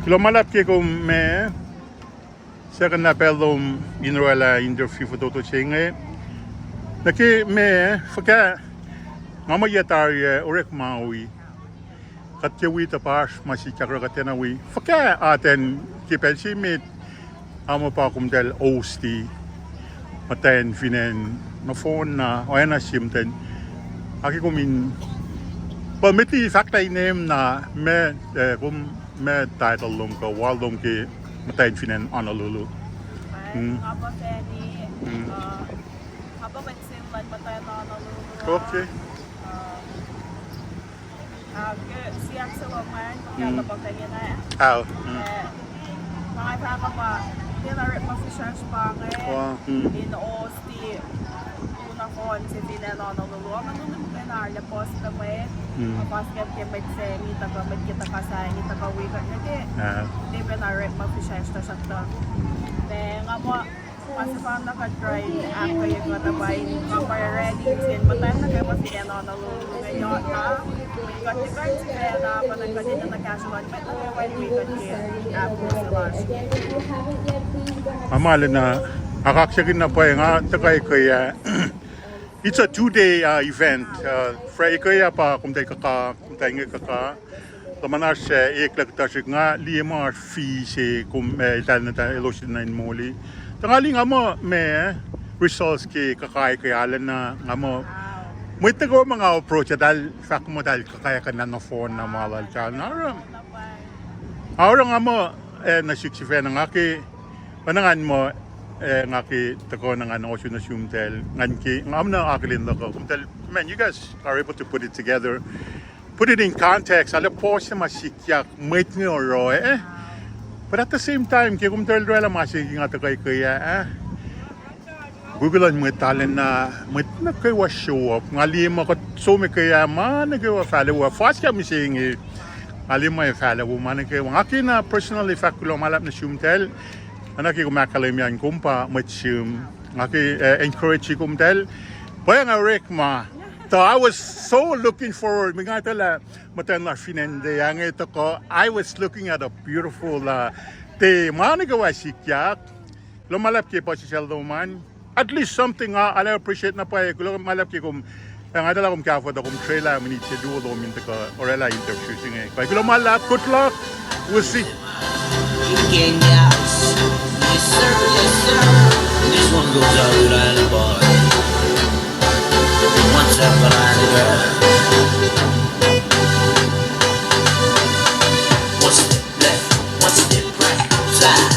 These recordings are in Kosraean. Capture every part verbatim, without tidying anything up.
Kuloh ma luhlahp ke kom ma second na pacl lom in orwaclah interview fototo se inge. Nuh ke ma fuhkah, nga muh yac tari ah orekma wi. Kuht ke wi tuh pa oasr ma sikyak oruh kuht tiacna wi. Fuhkah atacn ke pacl se met, nga muh pa komtacl host-i muhtwacn fin acn nohfohn na oacna sie muhtwacn. Ac ke kom in, pa met liki fahk lah inem na, ma, eh, kom, ma title lom kuh wal lom ke muhtwacn fin acn Honolulu. Nga pa Fanny, uh, nga pa mwet se luhn muhtwacn Honolulu. Okay. Ah, ke siyuck se lom an, ke luhpah ingena. Ow. Eh, ma nga fahk uh pa, tiacna orekma fihsracsr pa inge, in host-i, nohfohn se fin acn Honolulu. Honolulu muhkwena arlac puhs pac mwet, puhs ke mwet se inge tuhkuh, mwet ke tuhkuh sahyac inge tuhkuh wi kuht nuh ke. Tiacna orekma fihsracsr tuhsruhktuh, ma nga muh, ma sefanna kuht kuh in ahkkweye kuht uh pa in kuh orani ke muhtwacn nuh kwewa fin acn Honolulu inge, yohk na, kuht tiac kuh in sifacna, pa na kuht enenuh kahsruh luhn mwet nuh kwewa in wi kuht ke ahkos lasr. Nga ma lana, nga kaksakihn na pwacye nga tuhkuh ekuh ah. It's a two-day, uh, event. Uh, Friday ekuh ah pa komtacl kuhka, komtacl inge kuhka. Luhman oasr, uh, eklac kuhtuh srihk, nga liye muh oasr fee se kom, uh, eltahl nuh, elos nuh in moli. Tuh nga liye nga muh ma, uh, results ke kuhka ekuh ah lana nga muh mwet nuh kwewa ma nga approach eltahl fahk muh eltahl kuhka ekuh na nohfohn na ma laltahl na oruh. Nga oruh nga muh, uh, nuh sihk sifacna nga ke, oacna ngan muh, uh, nga ke tuhkuh na ngan ohsun nuh sumtahl, ngan ke, nga muh na akihlen luhk uh, komtahl, man, you guys are able to put it together, put it in context, arlac puhs ma sikyak mwet inge oruh, eh? But at the same time, ke komtahl orwaclah ma se inge nga tuhkuh ekuh ah, eh? Kuku luhn mwet arulacna, mwet nuh kwewa show up. Nga liye muh kuht som ekuh ah ma nuh kwewa fahla wo, fuhs ke mihsenge. Nga liye muh fahla wo ma nuh kwewa. Nga kena personally fahk kuloh ma luhlahp nuh sumtahl. Oacna ke kom ahkkahlwemye an kom pa mwet sihm, nga ke, uh, encourage komtahl. Pwacye nga orekma. So I was so looking forward, ma nga etuh lah muhtwacn lasr fin acn India inge tuhkuh, I was looking at a beautiful, uh, day. Ma nuh kwewa sikyak. Kuloh ma luhlahp ke puhsisacl lom an. At least something, uh, I appreciate na pwacye. Kuloh ma luhlahp ke kom, uh, nga etuh lah kom kahfo tuh kom trailah minit se luo lom in tuhkuh orwaclah interview se inge. Kuloh ma luhlahp, good luck. We'll see. Yes, sir. Yes, sir. This one goes out to the island boy. One step behind the girl. One step left, one step right, slide.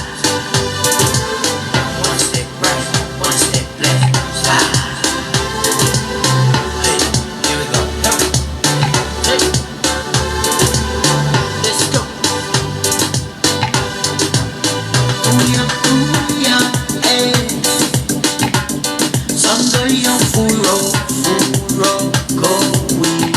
One step right, one step left, slide. Hey, here we go. Hey. Let's go. Booyah, booyah, hey. Some girl young fool rock, fool rock, go with.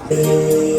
Nice.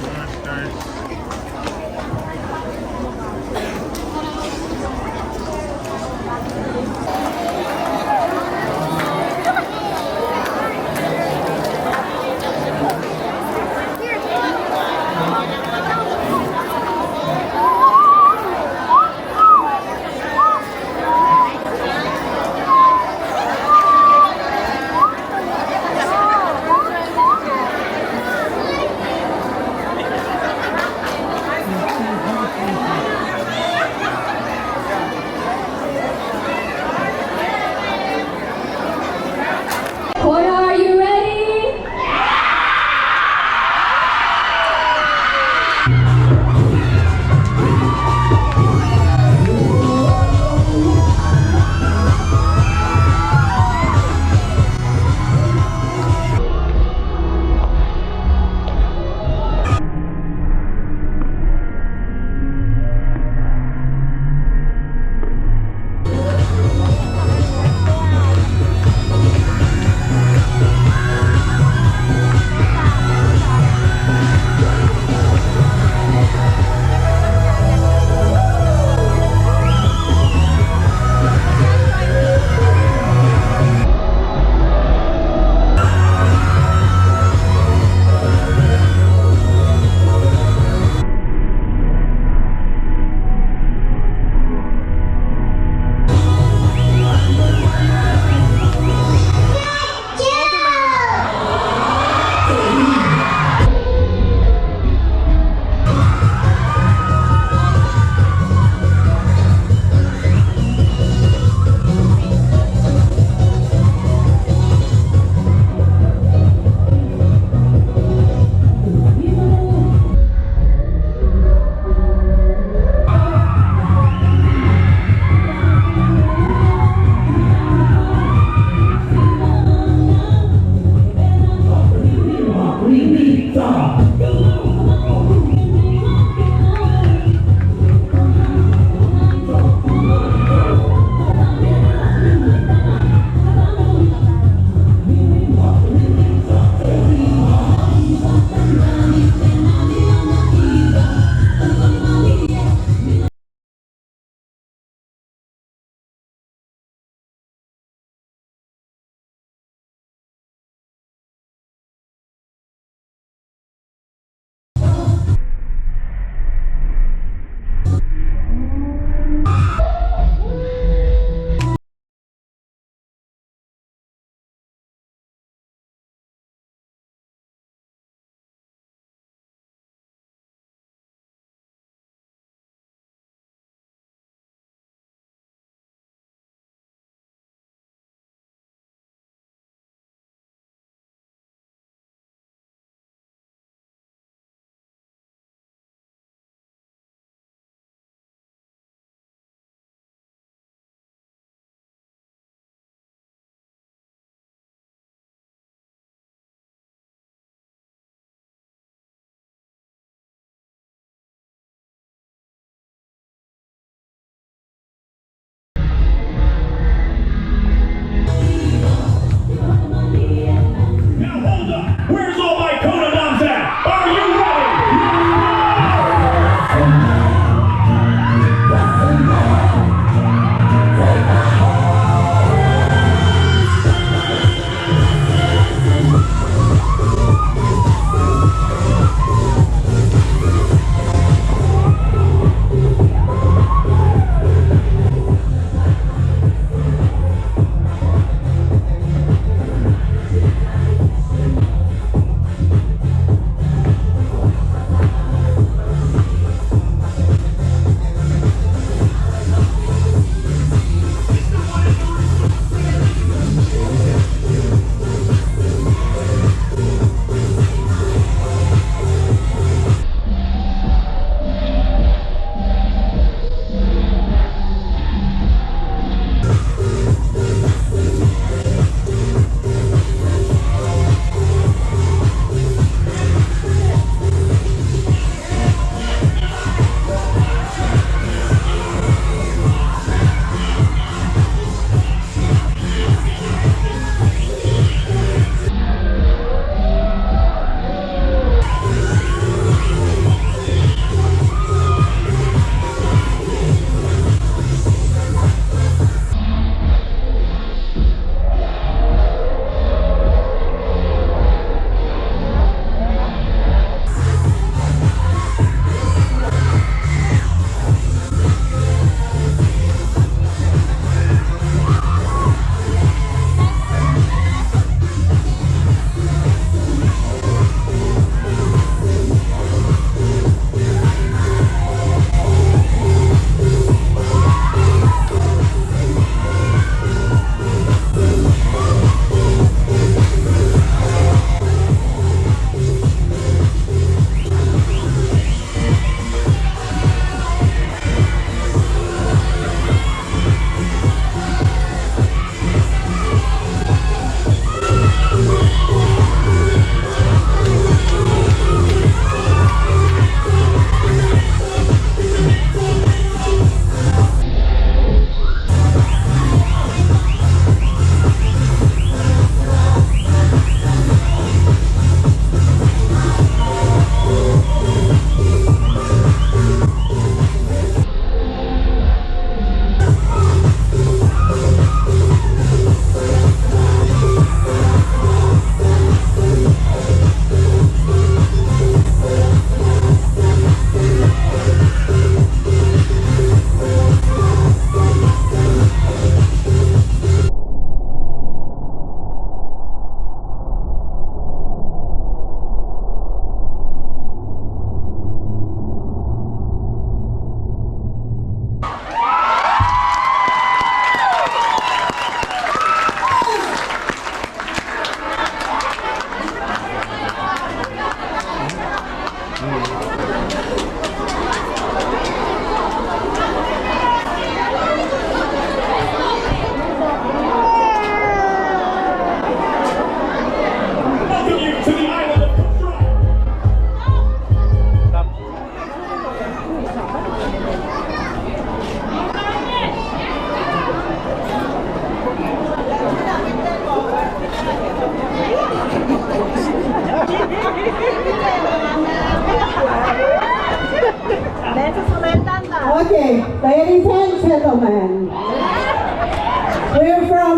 Nice, nice.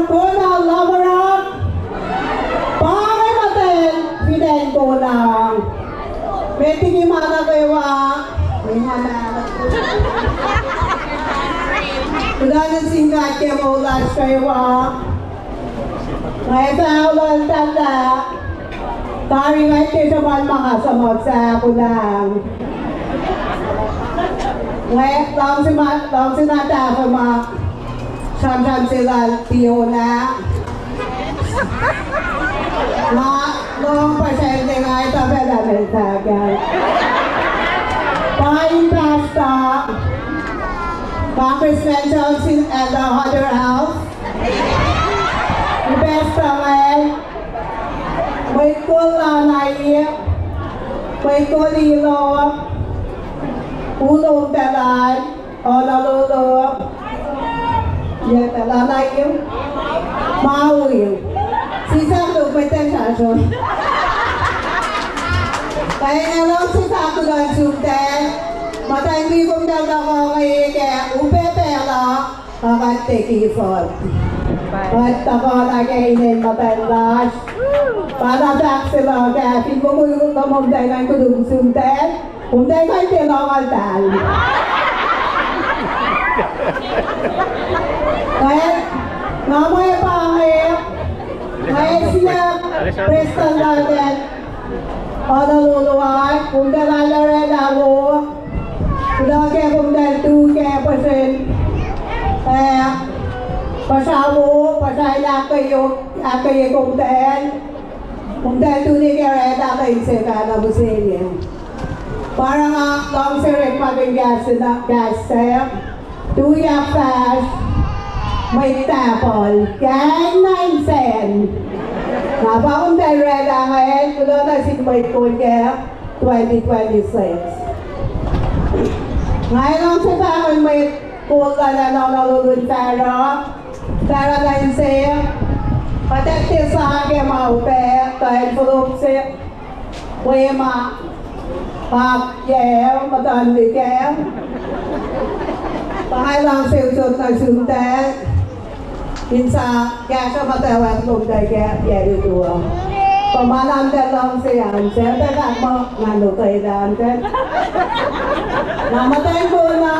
Kona Lamarak, pa inge muhtwacn fin acn Kona. Met liki ma nuh kwewa. Kuloh nuh sin God ke moul lasr kwewa. Nga fah olal tala. Tari nga ke sruhmuhn ma nga suhmuhk sahk ulang. Nga luhngse ma, luhngse na tahfuh ma sramsram se lal Fiona. Nga lohng puhsracl ne nga etuh pacl ah mel fahk ah. Pa in pastor, Congressman Johnson and the other house. Pastor Mel. Mwet kol Lana Iu, mwet kol Ilo, Ulom Talan, Honolulu, Iu Talan Iu, Maui, sisang luk mwet sasro. Kain elos sisang kulan sumtal, muhtwacn wi kom na lakonge ke upac pacl uh, Akat teki fot. Kuht tuhkuh nuh ke inen muhtwacn lasr. Pala fahk se luhk ah, fin kom mukul kom muhtahl ngan koluk sumtal, kom muhtahl ngan tiac longoul tahl. Kuht, nga mwe pa inge, nga siyuck Prestuhn London. Honolulu ah, kom muhtahl oraclah wo. Kuloh ke kom muhtahl tu ke puhsren, eh, puhsra wo, puhsra in ahkkweye, ahkkweye kom muhtahl. Kom muhtahl tu nuh ke oraclah kuh in se kac na mihsenge. Pa oruh nga luhngse orekmakihn kahs se, kahs se. Tuyak fahsr, mwet Tahpuhl, Gang Nine Sen. Nga pa kom muhtahl oraclah inge, kuloh nuh sin mwet kol ke twenty twenty-six. Nga luhngse pahngon mwet kol luhn acn Honolulu in Faroe, Faroe Nine Sen, kuht tiac sang ke ma upac, tuh envelope se, we ma, pa, yac, muhtuhn likac. Pa nga luhngse usot nuh sumtal. In sang kahsruh muhtwacwacack lom tuh ke yac lutu uh. Pa ma luhngse, luhngse an, se pa fahk muh nga lotwelah an tuh. Nga muhtuhn Kona.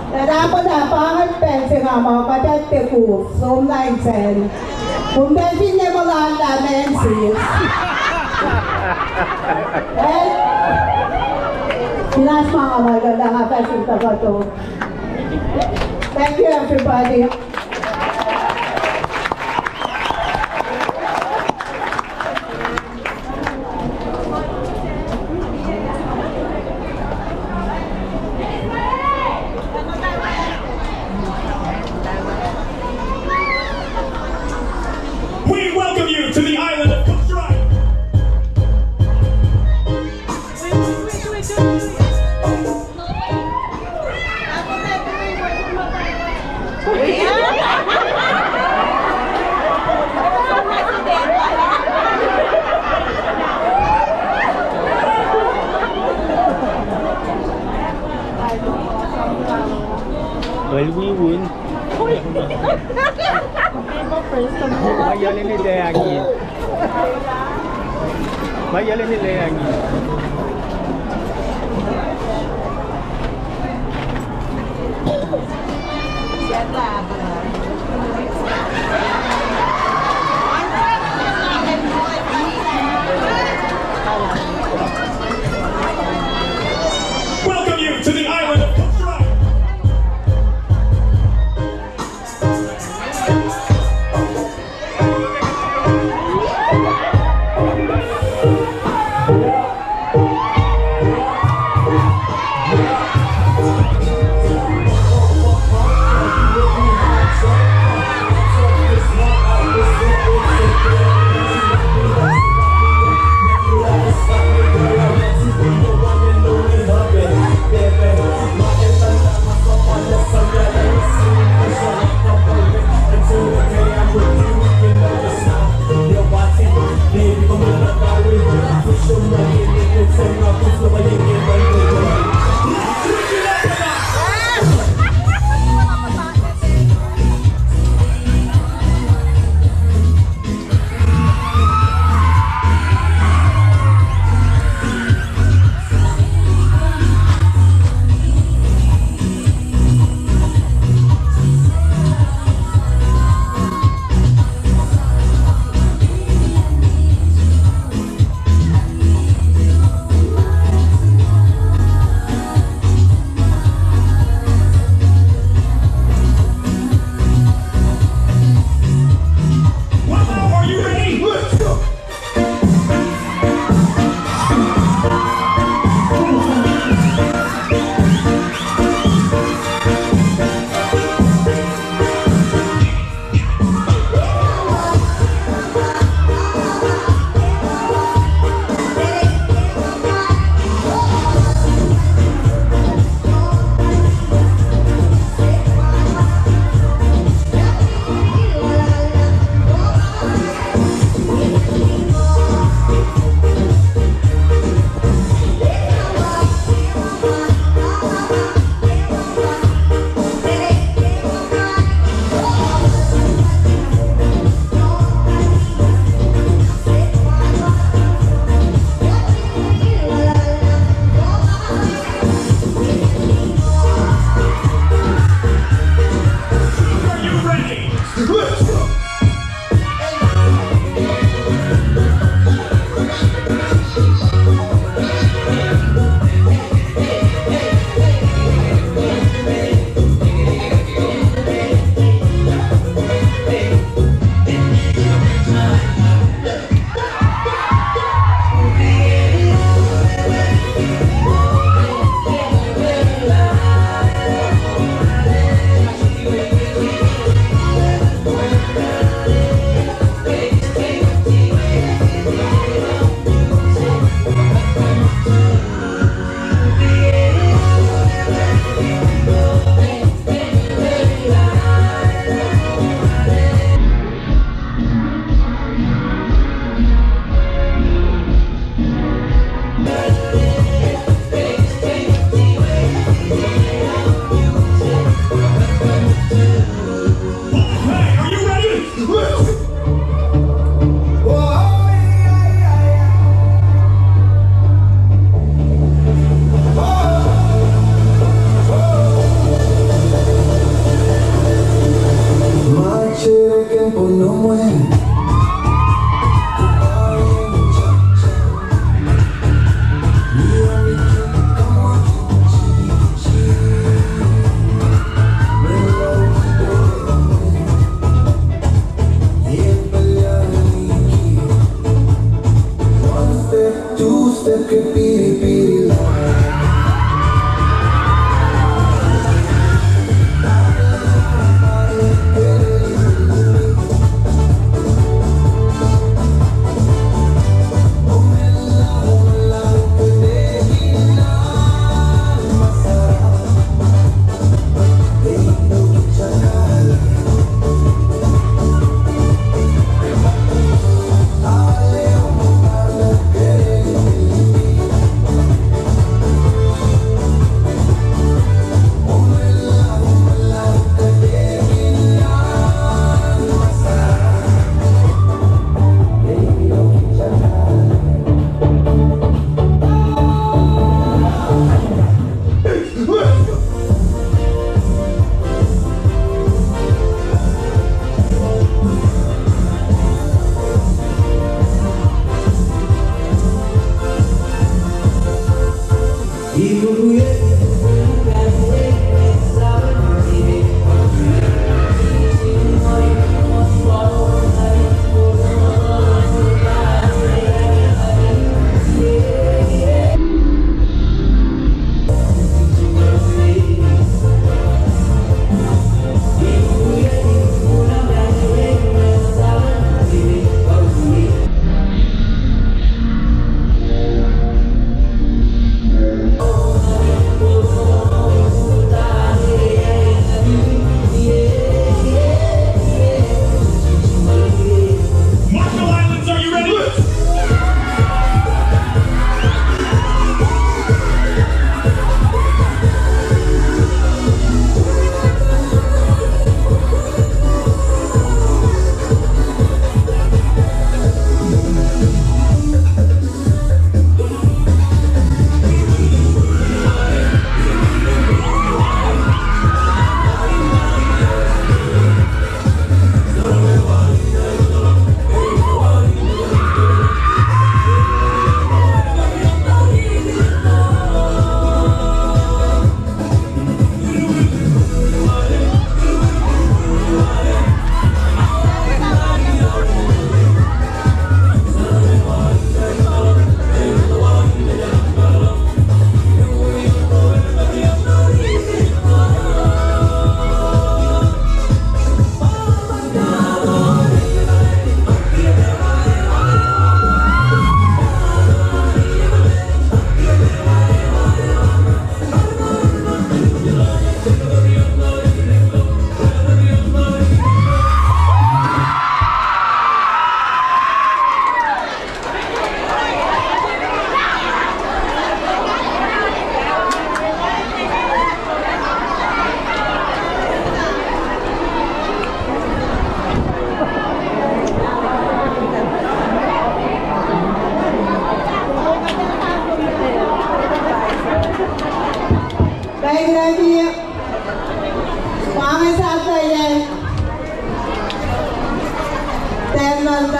Tuh tahpuh lah pa inge pacl se nga muh kuht tiac kuf, som Nine Sen. Kom tiac finne muhlahlah Menzies. Eh? Fin oasr ma nga muhlkuhnlah nga fah suk tuhkuh to. Thank you, everybody. We welcome you to the island of Cook Strike. Well, we win. Ma yalen elac angin. Ma yalen elac angin. Welcome you to the island of Cook Strike.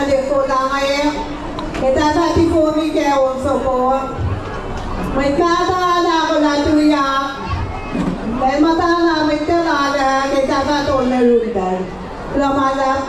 Kola inge, ke tahfuh tifomi ke on soko. Mwet kata na kola tuyak. Ke muhtana mwet kala ke tahfuh tolngoul rundal. Kuloh ma luhlahp.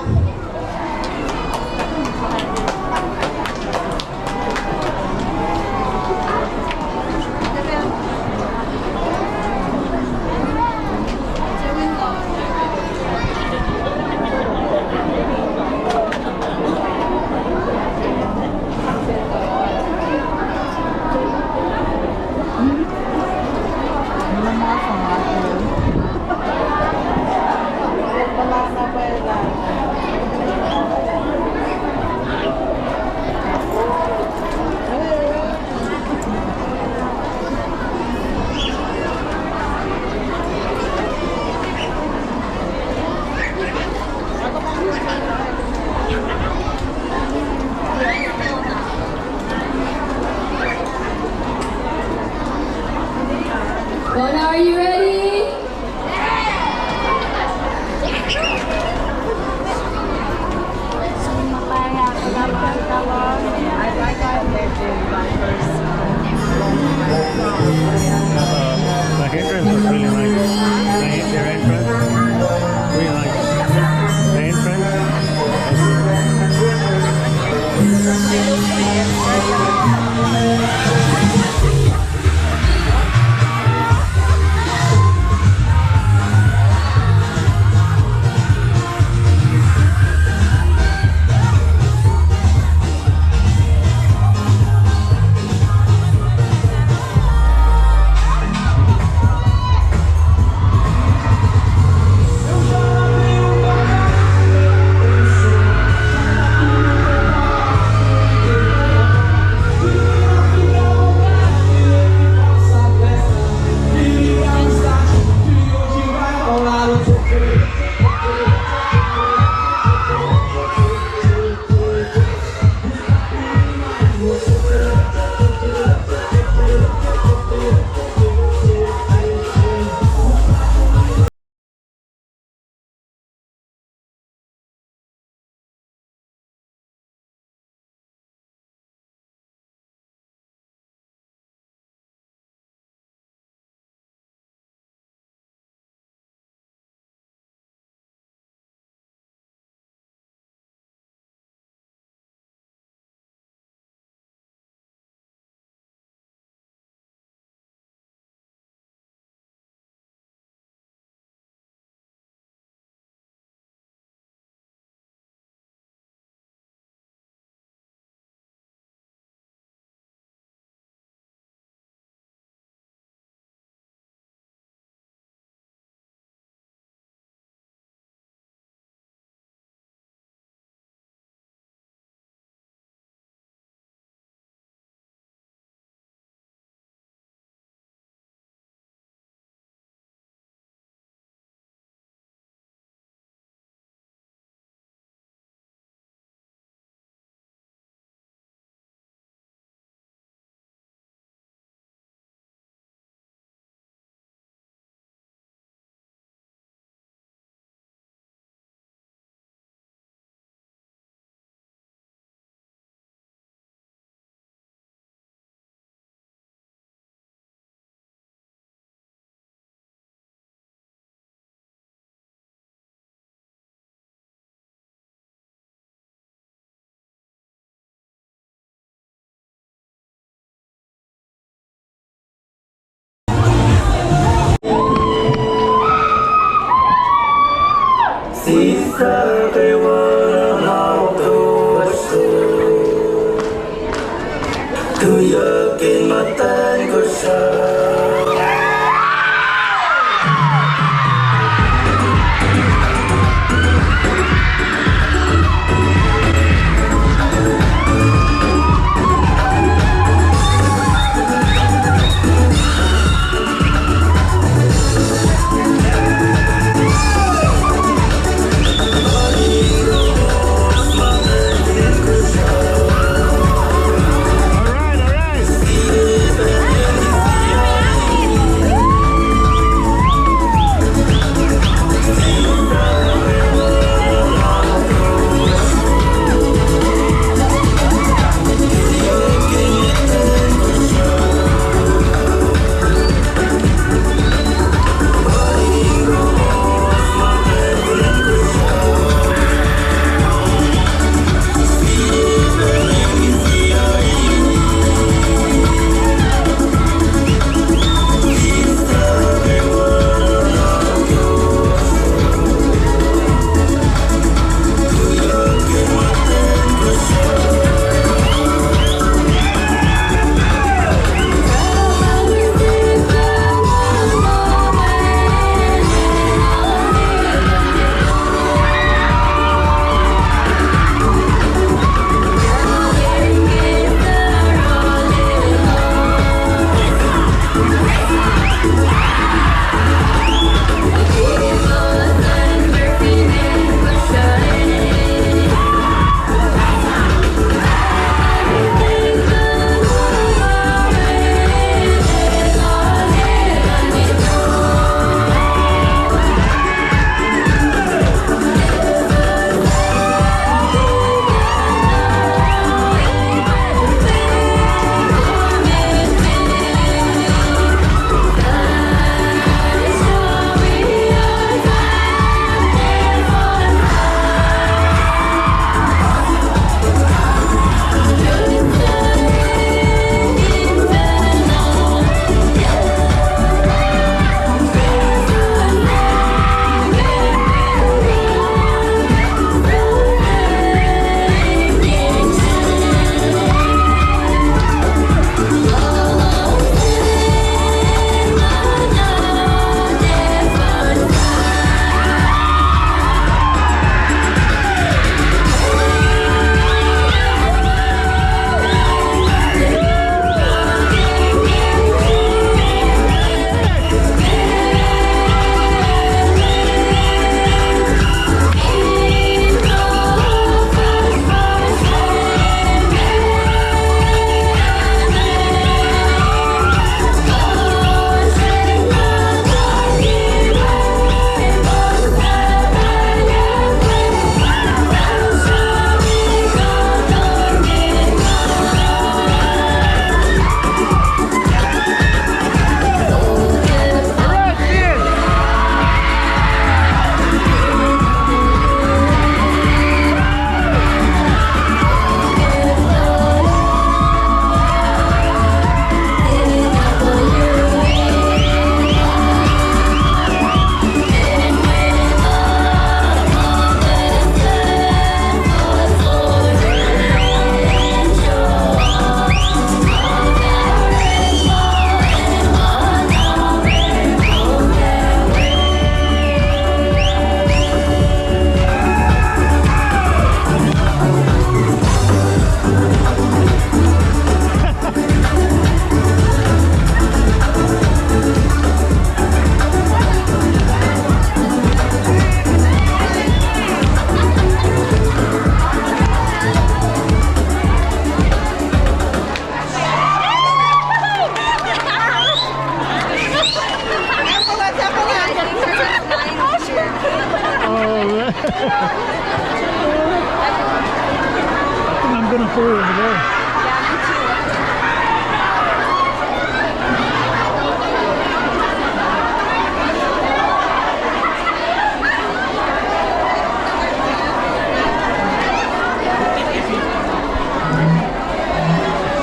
Bona, are you ready? Uh, the entrance was really nice. The, their entrance, really nice. The entrance. I think I'm gonna go over there.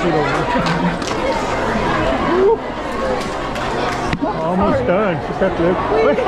Sit over. Almost done. Just have to look.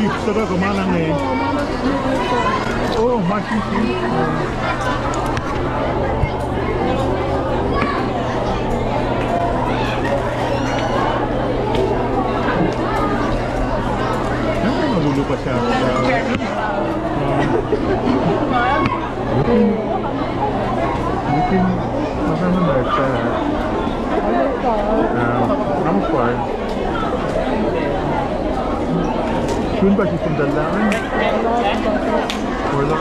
Saka kama na nge. Oh, ma sisi. Yang mana lulu pasal? Mungkin, mungkin makanan lifestyle. Um, I'm fine. Sun pa sisi dalaan. Wala.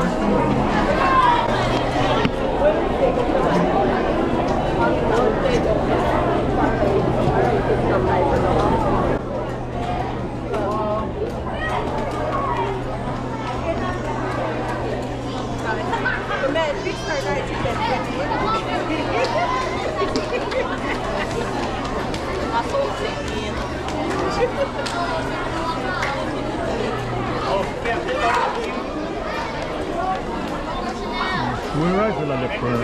Mwe raifel ah leper.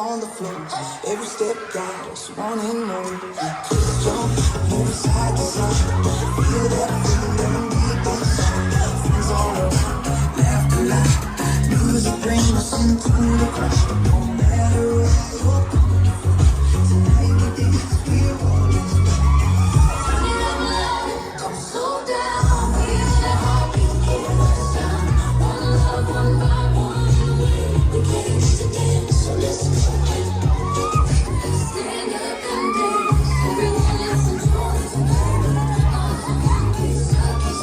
On the floor, every step counts, wanting more. Just jump, move side to side, feel that freedom deep inside. Friends all around, laughter loud, music bring us into the crowd. No matter where you're coming from, tonight we dance, we're all in. Come slow down, feel the heartbeat, hear the sound. One love, one by one, we came to dance, so let's go. Stand up and dance, everyone, let's enjoy tonight. All the monkeys, circus,